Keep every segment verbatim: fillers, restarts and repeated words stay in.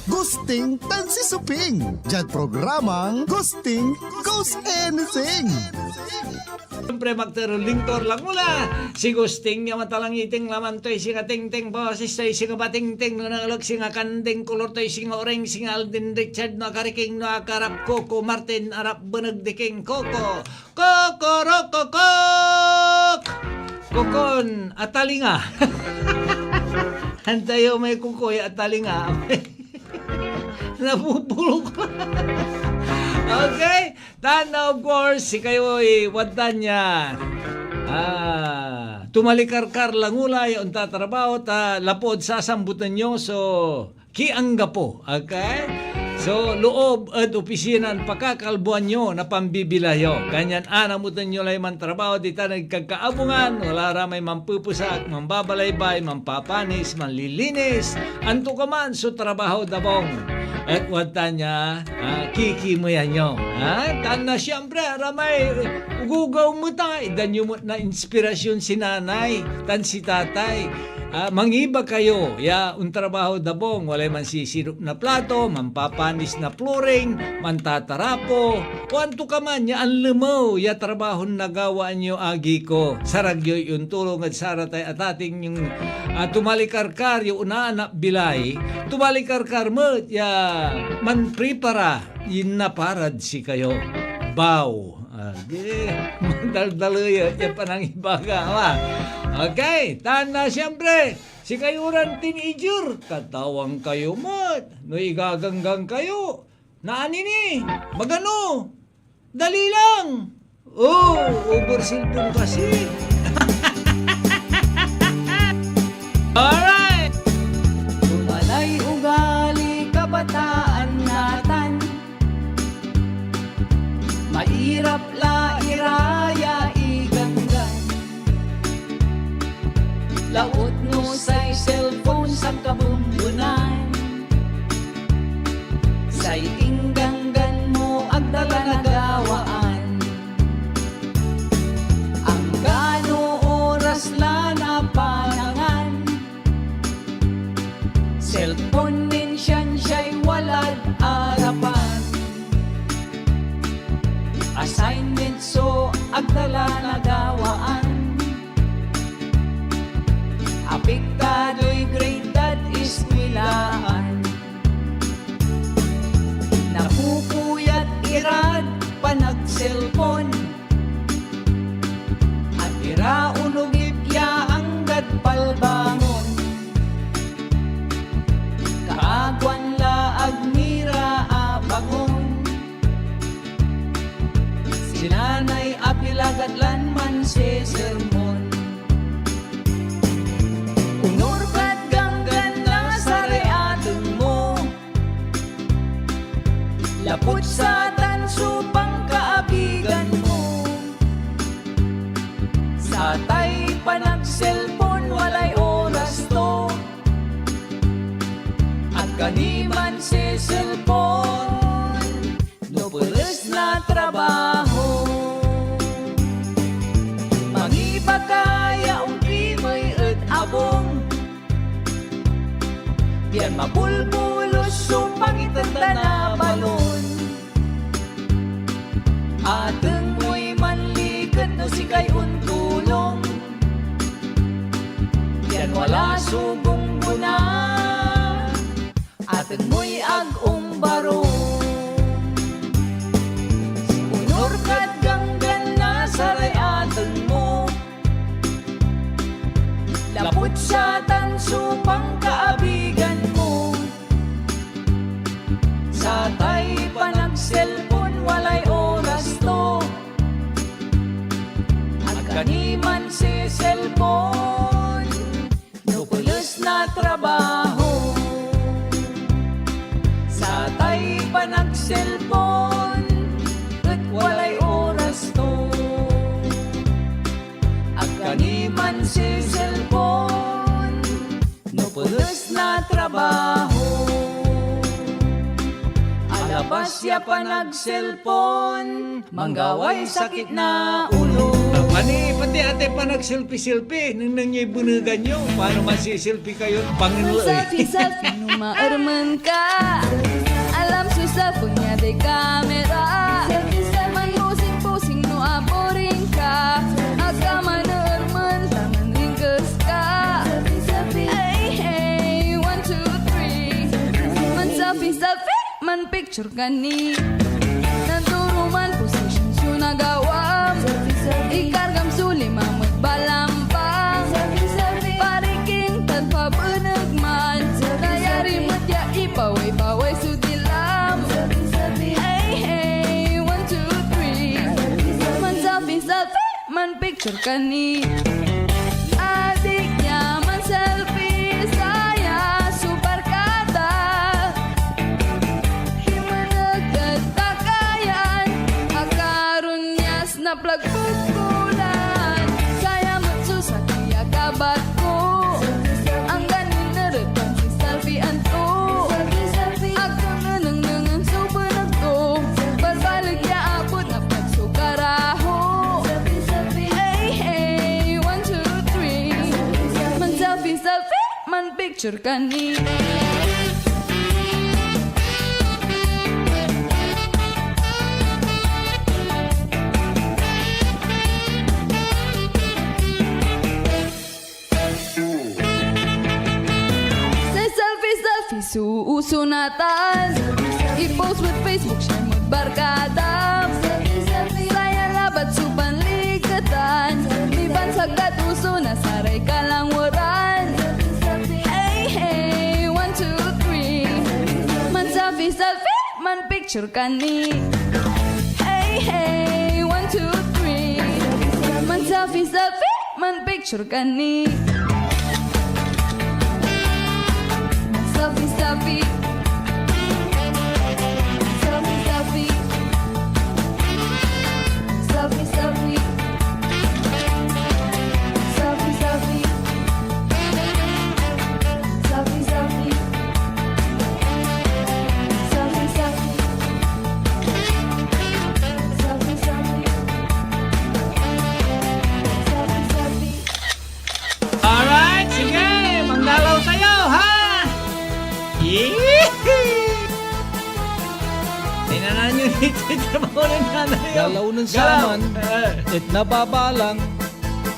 Gusting tan si Suping, diad programang Gusting Goes Anything. Siyempre, magtero lingkor lang mula si Gusting ya matalangiting laman toy singa tingting, boses toy singa batingting, no nangalek singa kanding, kolor toy singa oring, singa Alden Richard, no akariking, no akarap Coco Martin, arap beneg diking Coco. Kokorokokok! Kokon atalinga. Antayo may kukoy atalinga. Nabubulok. Okay? Tan, of course, sikayoy wadtan ya, ah, tumalikarkar langula ya ontatrabaho ta lapud sasambutan yo so kianggapo. Okay? So, loob ed opisinan pakakalboan yo na pambibilay yo. Kanyan anamoten yo lay mantrabaho ditan ed kakaabungan, wala ra may mampepesak, mambabalaybay, mampapanis, manlilinis, antokaman so trabaho da abung. Et wadtan ya, ah, kikimeyan yo. Ha? Tan na, siyempre, aramay ugugaw met, ah, itdan yo met na inspirasyon si nanay tan si tatay. Ah, mangiba kayo ya ontrabaho da abung, walay mansisirup na plato, mampapanis na flooring, mantatarapo, o antokaman ya anlemew ya trabahon nagawaan yo, agi ko. Sarag yoy ontulong ed saratay atating yon, ah, tumalikarkar ya onaanap bilay, tumalikarkar met ya manpripara na parad sikayo. Baw. Agi, mandaldaley ya panangibaga, wa. Okay, tan, ah, siyempre, sikayo ran teenager, katawan kayo met. No igaganggan kayo, naani ni, magano, dali lang. Oh, over cellphone kasi. Alright! Tumalay ugali kabataan natan. Mairap la ira ya iganggan. Laut no say cellphone sankabembenan, say ingganggan mo agda la nagawaan. Anggano oras la na panangan, cellphone nen siansiay walad arapan. Assignment so agda la nagawaan. Apiktadoy grade dad eskwelaan. Napupuyat irad panagselpon, at ira onogip ya anggad palbangon. Kaakuan la ag ni ra abangon. Si nanay apilagat lan mansesermon. Onur kad ganggan na saray ateng mo, lapud satan so pankaabigan mo. Satay panagselpon walay oras to. Ag ka ni manseselpon no peles na trabaho. Mangiba ka ya onkimey ed abung, pian mapulpulos so pangiter da na balon. Ateng moy manliket no sikay ontulong, pian wala so gunggona. Ateng moy ag ombarong. Onur kad ganggan na saray ateng mo, lapud satan so pankaabigan mo. Satay panagselpon walay oras to. Ag ka ni manseselpon no peles na trabaho. Satay panagselpon et walay oras to. Ag ka ni manseselpon no peles na trabaho. Alabas ya panagselpon, manggaway sakit na ulo. Pati, pati atay panagselfie-selfie, nengneng yoy benegan yo. Paano mansiselfie kayo? Pangenle, eh. Selfie, selfie, no Ermen ka, alam so cellphone ya day kamera. Manmusing-pusing no aboring ka, ag ka maneermen ta manringkes ka. Ay, hey, one, two, three. Man-selfie-selfie, man-picture ka ni. Nandoroman posisyon so nagawam. Ikargam so limam ed balampang. Pariking tan pabeneg man. Nayari met ya ipaway-paway so dilam. Hey, hey, one, two, three. Man-selfie-selfie, man-picture ka ni. Adik ya man-selfie, saya so barkada. Imeneg ed takayan, akaron ya Naplag ko lan saya met so sakey a kabat ko. Anggan iner et pansiselfian to. Ag ko nenengnengen so beneg to. Balbaleg ya abet naplag so karaho. Hey, hey, one, two, three. Man-selfie-selfie, man-picture ka ni. Say selfie, selfie so uso natan. I-post with Facebook, share mo'd barkadam. Saya labat so panliketan. Mibansag kad uso na saray kalangweran. Hey, hey, one, two, three. Man-selfie, selfie, man-picture ka ni. Hey, hey, one, two, three. Man-selfie, selfie, man-picture ka ni. Selfie, selfie. Selfie, selfie. Selfie, selfie. Selfie, selfie. Selfie, selfie. Selfie, selfie. Selfie, selfie. Selfie, selfie. Alright, sige, manggalaw tayo, ha? Yee! Tingnan nyo dito, trabaho ng nanay, oh. Galaw nen saman, eh, et nababalang,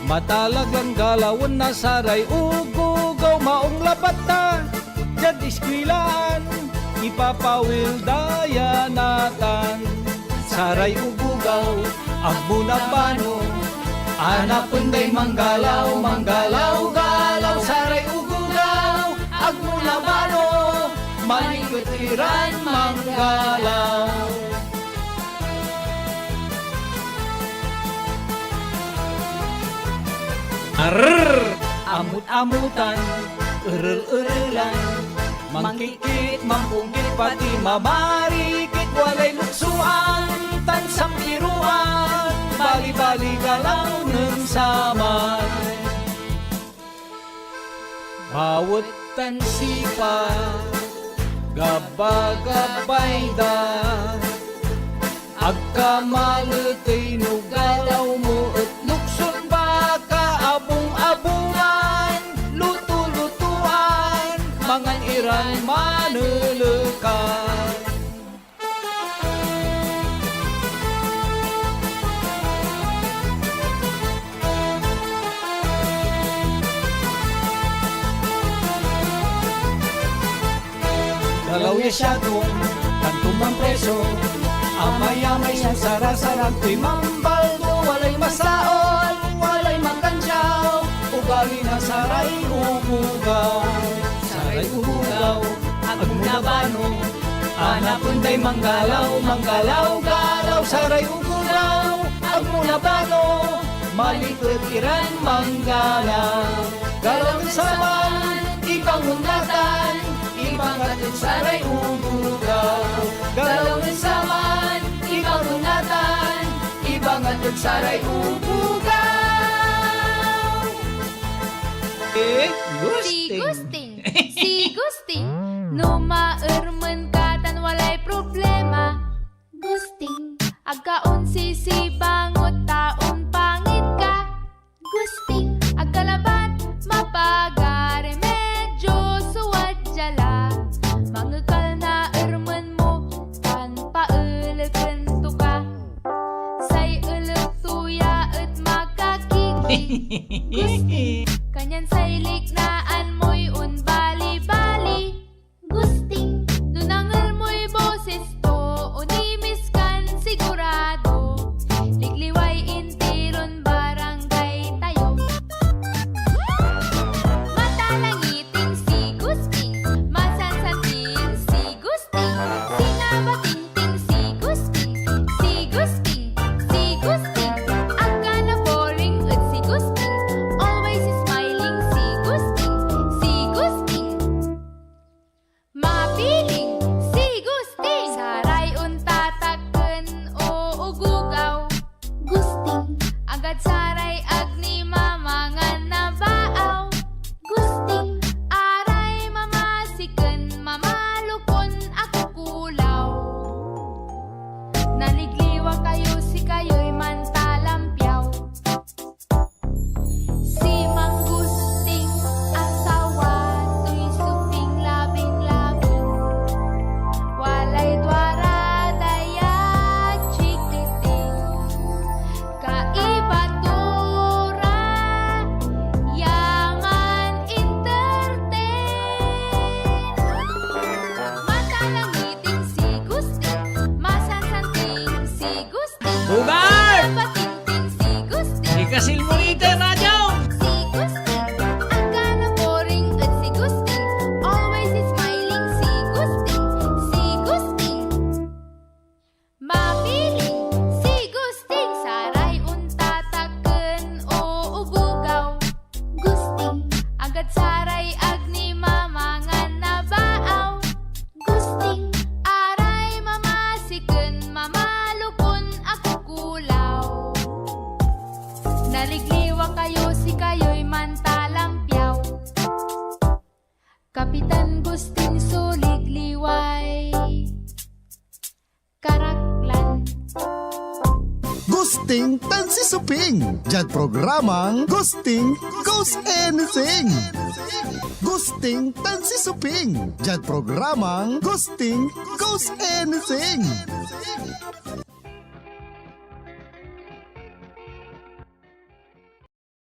matalag lan galawen na saray ogogaw, maong labat ta diad iskwilaan, ipapawil da ya natan. Saray ogogaw, ag mo nabano, anapen day manggalaw, manggalaw-galaw. Saray ogogaw, ag mo nabano, maliket iran manggalaw. Arr! Amut-amutan, erel-erelan, mangkikit, mampongkit, pati mamarikit, walay luksoan tan sampiroan, bali-bali galaw nen saman. Bawet tan sipa, gabagabay da. Ag ka maletey no galaw mo et lukson baka, abung-abungan, luto-lutoan, mangan iran manelekan. Galaw ya siatum, tan tumang preso, amayamay so sarasarag toy mambaldo, walay masaol, walay makansiaw, ugali na saray ogogaw. Saray ogogaw, ag mo nabano, anapen day manggalaw, manggalaw-galaw. Saray ogogaw, ag mo nabano, maliket iran manggalaw. Galaw nen saman, ibangon natan, ibangat ed saray ogogaw. Galaw nen saman, ibangon natan, ibangat ed saray ogogaw. Eh, Si Gusting. Gusting. Si Gusting. No maermen ka tan walay problema. Gusting. Ag ka onsisibangot ta ompangit ka. Gusting. Ag ka labat mapaga, remedyo so wadya la. Kapitan Gusting so ligliway Karaklan. Gusting tan si Suping, diad programang Gusting Goes Anything. Gusting tan si Suping, diad programang Gusting Goes Anything.